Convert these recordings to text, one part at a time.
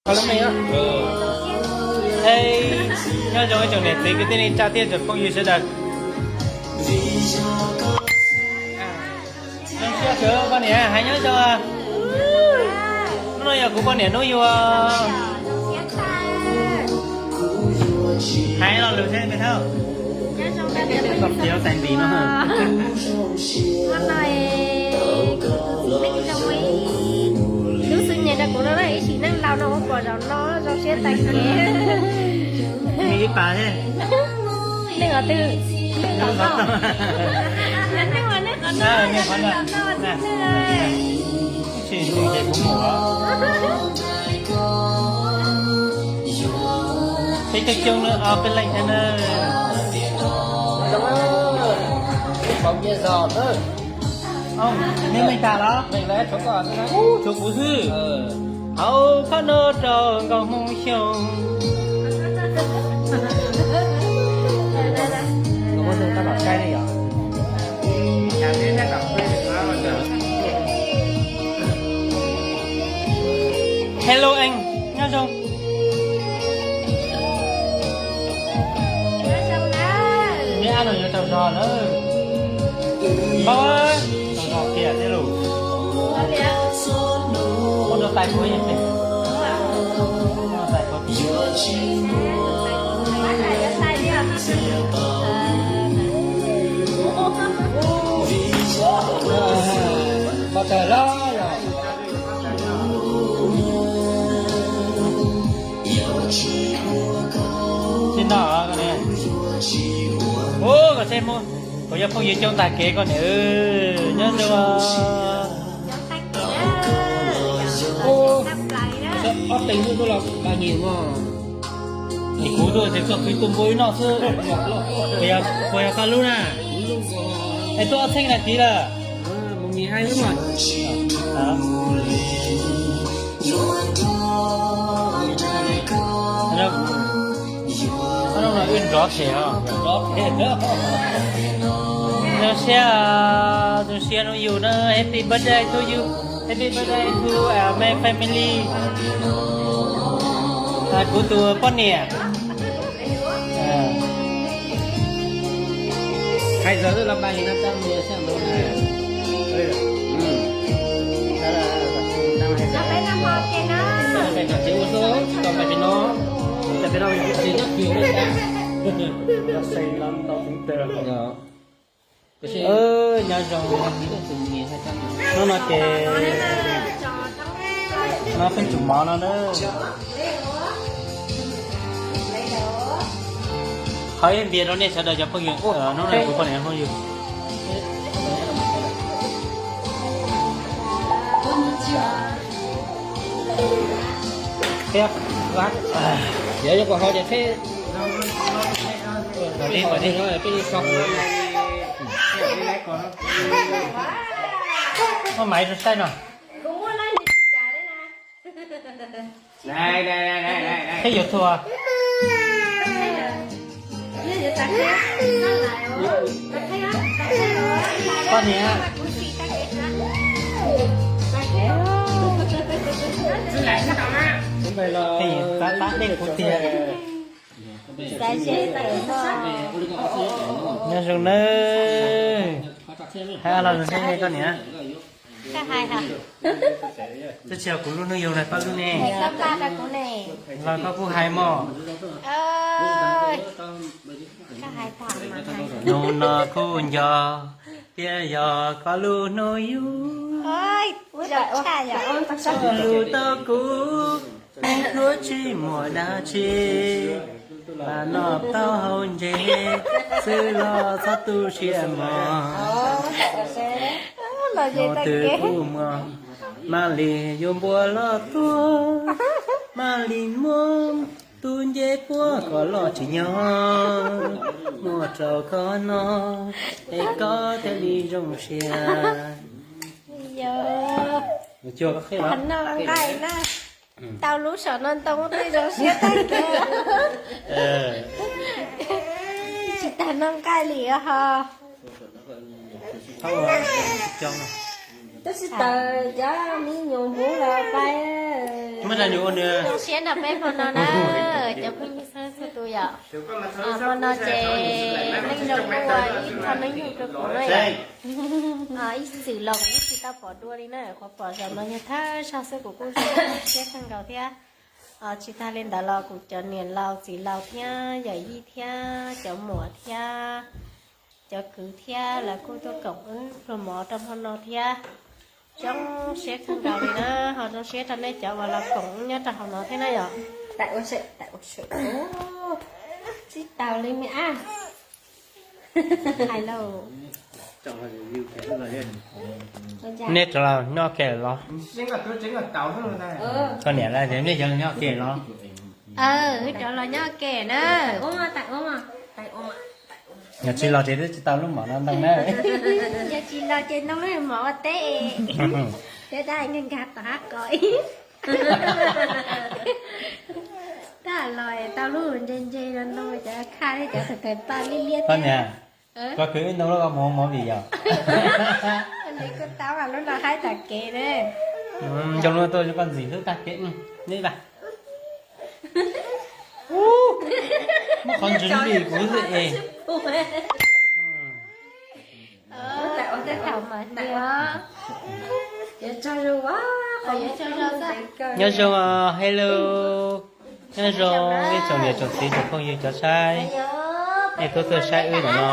Nyob zoo ib tsoom niam txiv kwv tij neej tsa thiab tsoom phooj ywg sawv daws. Zoo siab kawg poj niam, hais nyob zoo. Hnub no yog kuv poj niam hnub yug. Hais lo lus thiab thawj. Tais npis no. Lub xwm nyem rau kuv no, ib sim neej laus no ua pom zaum no zoo siab tag kev. Ib pas thiab. Nej qhov twg? Nej qhov no. Tsis ntws ces kuv mus os. Peb coob coob na, peb leej thiab na. Neb leej tas los? Tshuav kuv xwb. Hauv phab no rau nkaus Hmoob Xyooj. Hello anh, nyob zoo. Neb ab no yuav tsaug zog lawm. Npauj, tsaug zog tiag tiag lauj. Muab rau tais kuv ib pliag. Muab rau tais kuv. Pov tawg los yog. Tsis no, ua kom seb mus, kuv yog phooj ywg coob tag kev koj niam, nyob zoo. Ob teev tuaj los ba nyias mog. Kuv tuaj ces koj khwv tuaj npua ib noj xwb. Puas yog koj lub na? Es tuaj ob txheej na kiv lawm. Mus nyias hai lub mas. Nrov sem os. Zoo siab, zoo siab hnub yug na, happy birthday to you, happy birthday to my family. Kuv tus poj niam. Hais zog los ba nyias no tau nyias xyoo no. Nyob zoo. Hnub no ces no peb tsum mov no na. Qhov ib npias rau nej sawv daws cov phooj ywg, hnub no kuv poj niam phooj ywg. Thiab, yog yuav kom haus ces thiab. Muab maiv rau saib no. Thiab yuav txhua. Poj niam. Tab tab dej kuv tiag. Nyob zoo nawb. Hais los zoo thiab koj niam. Twb tsis yog kuv lub hnub yug na, koj lub ne. Los koj kuj hais mog. Hnub no kuj nco thiab yog koj lub hnub yug. Koj lub tau kuv, kuv tsis muaj dab tsi, mas noj taub hau ntses xwb los txhob tu siab mog. Hnub twg kuj muaj, mam li yuav npua los tuag, mam li muab tus ncej puab kom los tsim nyog muab rau koj noj, es koj thiaj li zoo siab. Tau lub saum no ntoo twb zoo siab tag kev. Tsis tas noj nqaij li ho. Tab sis taws cov me nyuam hmuv los pais. Zoo siab nrog peb hmo no na, cov phooj ywg txhua txhua tus yom. Hmo no ces neej zoo kuj ua ib qho neej yug rau kuv na yom. Ib txwm los kuv kuj tsis tau pom dua li na, qhov pom zaum no yog thawj zaug xwb kuv kuj zoo siab kawg nkaus thiab. Tsis tag li ntawd los kuv cov niam laus txiv laus thiab yawm yij thiab cov muam thiab cov kwv thiab lawv kuj tuaj koom wb pluag mov rau hmo no thiab. Zoo siab kawg nkaus li na, ho zoo siab rau nej cov uas los koom wb nyob rau hauv no thiab na yom. Tsis tau li me ab. Hais lauj. Nej rov los nyob ke los? Koj niam lawv tias nej cov los nyob ke los? Wb rov los nyob ke na. Yog tsis los ces twb tsis tau lub mom no ntoo na. Yog tsis los ces ntoo lub mom ua teb. Thiab dab nkag tom hab qos ib. Tab los tau lub ntse ntse no ntoo cov khaj thiab cov tais paj liab liab thiab. Koj khwv ib ntoo lub koj mus mov vim yog li kuj tau lub no haib tag kev na. Zoo no tuaj koj ntxim hlub tag kev. Neb vas. Muab qhov ntsis li kuv xwb es. Nyob zoo, hello. Nyob zoo ib tsoom niam tsoom txiv tsoom phooj ywg cov saib, nej tuaj tuaj saib wb ntawm no.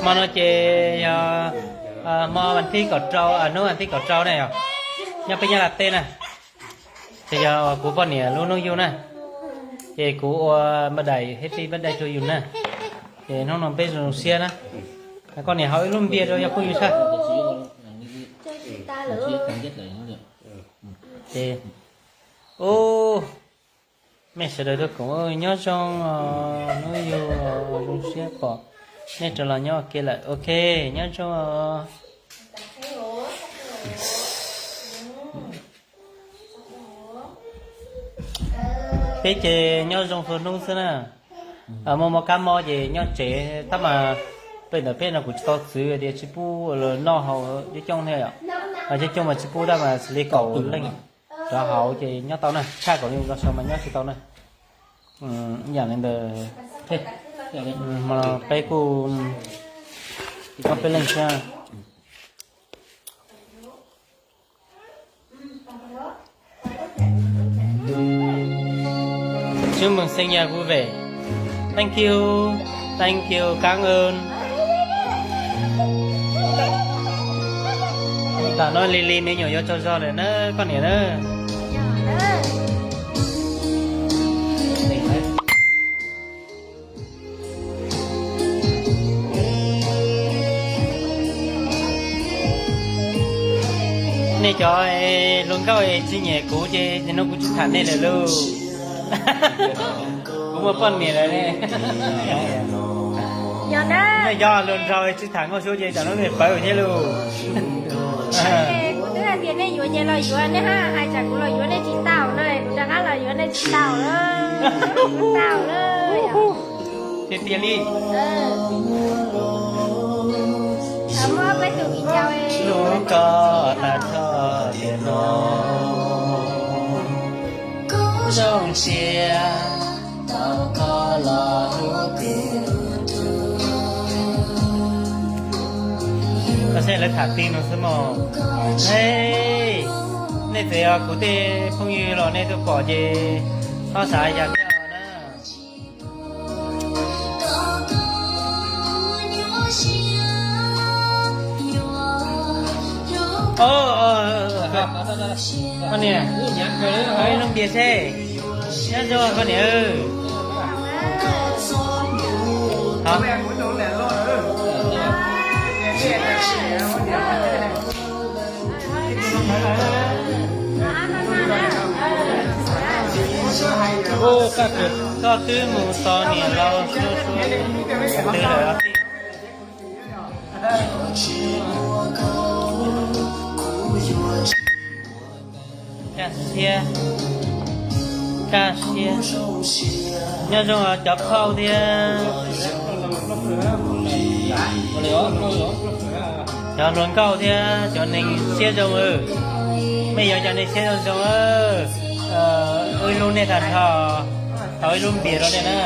Hmo no ces yog hmo vas thib kaum rau, hnub vas thib kaum rau na yog nyob peb Nyab Laj teb na. Ces yog kuv poj niam lub hnub yug na, ces kuv ua npaj dais, happy birthday to you na. Ces hnub no peb zoo siab na. Koj niam haus ib lub npias rau yog phooj ywg tshaj. Ces, ub, mej sawv daws tuaj koom nyob zoo os, hnub yug zoo siab pom nej rov los nyob ua ke lawm. Ok, nyob zoo os. Peb ces nyob zoo hlo hnub xwb na. Muaj mob kab mob ces nyob tsev tab mas peb ntawm peb no kuv tsis tau txwv tias tsis pub los noj haus coob coob thiab yom. Coob coob mas tsis pub tab mas xws li kaum leej rov haus ces nyob tau na, tshaj kaum leej rov sau mas nyob tsis tau na. Ib yam li ntawd, hmo no peb kuj ob peb leej xwb. Chúc mừng sinh nhật vui vẻ. Thank you. Thank you, cảm ơn. Tam no Lily me nyuam yuav tsaug zog lawm na koj niam na. Nej cov hluas nkauj es tsis nyiam kuv ces nim no kuv tsis tham nej lawm lauj. Kuv muaj poj niam lawm ne. Nej cov hluas nraug tsis tham nkauj suab ces tam no nej pawv thiab lauj. Kuv twb hais tias nej yuav ces los yuav, nej hais tsam kuv los yuav nej tsis tau na, kuv rov qab los yuav nej tsis tau na. Tsis tau na. Tiag tiag li. Hlub koj tas txog tiam no, zoo siab tau koj los hlub kuv. Koj saib lawv tham tij no xwb mog. Hej, nej txawm yog kuv tej phooj ywg los nej tuaj pom ces txhob xav yam li na. Koj niam, ib lub npias seb. Nyob zoo koj niam. Koj twb mus tos niam laus twb lawm. Kaj siab, kaj siab. Nyob zoo cov phauj thiab cov hluas nkauj thiab cov neeg siab zoo. Nej yuav cov nej siab zoo zoo, wb hlub nej tag nrho, thaum wb hlub npias rau nej na.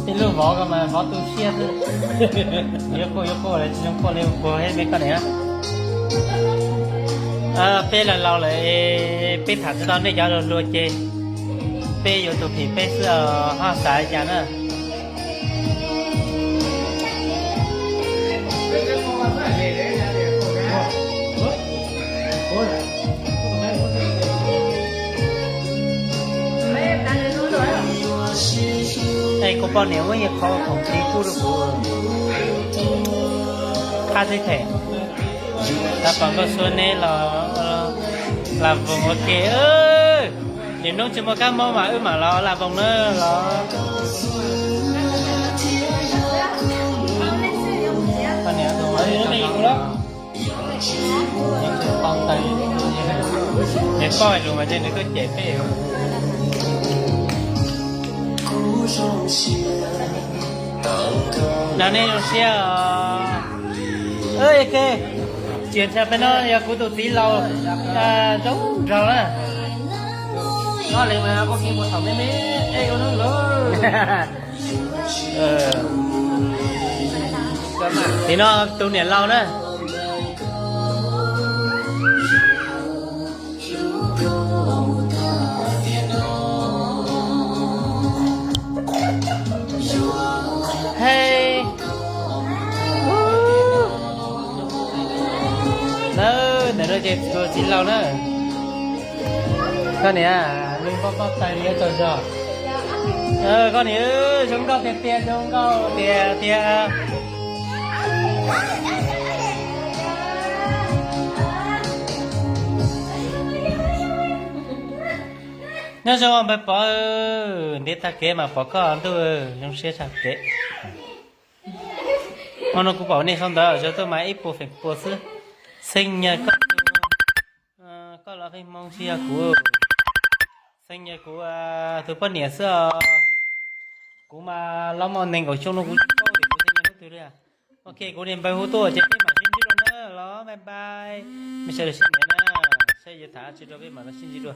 Tej lub vov ko mas vov tu siab xwb. Yuav quaj yuav quaj los tsis zoo quaj li, puas thiab me koj niam. Peb laus laus lawm, peb tham tsis tau nej cov hluas hluas ces peb yuav tus phim peb xwb os, ho xav li cas na. Es kuv poj niam muab yawg qhov khoom tiv kuj rau kuv, qab tib them. Tab pom nkauj Suab neb los las voos ua ke. Nim no tsis muaj kab mob mas wb mam los las voos na los. Niam poj lus mas ces nws tuaj cem peb. No nej zoo siab os. Ke, tsis ntshai, peb no yog kuv tus txiv laus zoo nraug na. Tim no tus niam laus na. Hei, lawv ntawm no ces tus txiv laus na. Koj niam, lub npoj poj tais li tsaug zog. Koj niam, zoo nkauj tiag tiag, zoo nkauj tiag tiag. Nyob zoo npawg Pov, ntev tag kev mas pom koj ntuj, zoo siab tshaj kev. Hmo no kuv pom nej sau ntawv zov tuaj mas ib puas feem pua xwb. Xeeb nyaj koj, koj los pheej hmoo tsis yog kuv. Xeeb nyaj kuv tus poj niam xwb os. Kuv mas los muaj nees nkaum xyoo no kuv tsis paub tias kuv xeeb nyaj hnub twg li. Ok, kuv niam npawg hu tuaj ces peb mam sib ntsib dua na los, bye bye. Mej sawv daws sib ntev na, saib yuav tham tsi rau peb mam los sib ntsib dua.